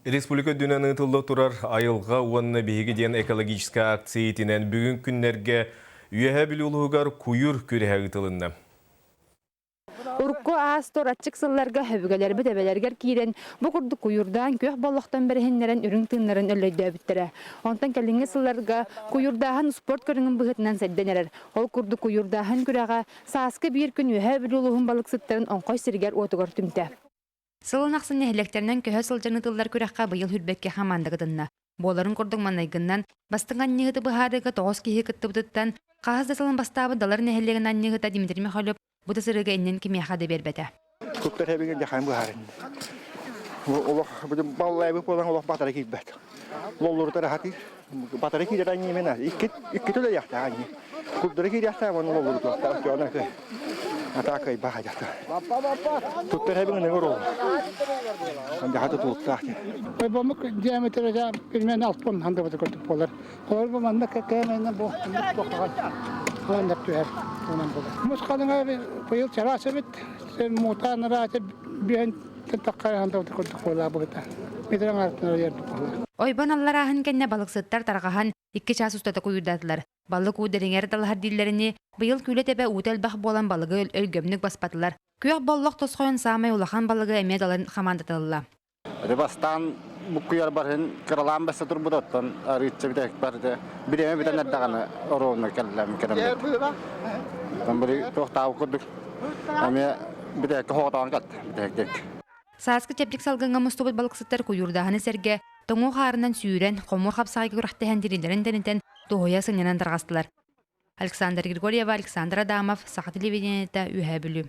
Республика үрдүнэн ыытылла турар Айылҕа уонна биһиги диэн экологическай акция иитинэн бүгүн күннэргэ Үөһээ Бүлүү улууһугар куйуур күрэһэ ыытылынна. Урукку аас-туор аччык сылларга өбүгэлэрбит эбэлэригэр киирэн, бу курдук куйуурдаан күөх боллохтон бэриһиннэрэн үрүҥ тыыннарын өллөйдөөбүттэрэ. Онтон кэлиҥҥи сылларга куйуурдааһын спорт көрүҥүн быһыытынан сайдан эрэр. Ол курдук куйуурдааһын күрэҕэ сааскы биир күн Үөһээ Бүлүү улууһун балыксыттарын оҥхой сиригэр-уотугар түмтэ. Сылын ахсын нэһилиэктэринэн көһө сылдьан ыытыллар күрэххэ быйыл Хүрбэккэ хамаанда кытынна. Буоларын курдук маннайгыннан бастыҥ анньыһыты быһаарыыга тоҕус киһи кыттыбытыттан хаһыс да сылын бастаабыт Далар нэһилиэгин анньыһыта Дмитрий Михайлов бу да сырыыга иннин кимиэхэ да биэрбэтэ. Туттар эбигин дьахайын быһаарынна. Олох баллайбыт буолан олох батара киирбэт. Лоллурутар хатыыр. Батара киирэр анньымена. Икки икки төлөйөхтөөх анньы. Курдары киириэхтээх уонна лоллурутуохтаах. Дьоно атаакай баһадьата. Туттар эбигин ыгыр ол. Дьахаты тулуктаах. Бомук диаметрэ примерно 60 хандыбыты көрдүк буолар. Холор бу манна кээмэйинэн бу манна түһэр онон буолар. Мус халыҥа быйыл чараас эбит. Муутаан ыраата бүөн Ойбон алларааһын кэннэ балыксыттар тарҕаһан икки чаас устата куйуурдаатылар. Балык уу дириҥэр далаһар дииллэринии, быйыл күүлэ тэбэ уута элбэх буолан балыгы өлгөмнүк баспатылар. Күөх боллох тосхойон саамай улахан балыгы эмиэ далан хамаандатылла. Бастаан буккуйар барыһын кыралаан бэссе турбут оттон арыычча бүтэһик барыта бириэмэ бүтэн эрдэҕинэ оруолуна кэллэм кэлэммит. Били туохтаабыт курдук эмиэ бүтэһиккэ хоҕотоон кэлтэ бүтэһик Сааскы чэбдик салгыҥҥа мустубут балыксыттар куйуурдааһыны сэргэ тоҥуу хаарынан сүүрэн, хомуур хапсаҕайга күрэхтэһэн тириилэрин тэнитэн, туһуйа сынньанан тарҕастылар. Александр Григорьева, Александр Адамов, Саха телевидениета, Үөһээ Бүлүү.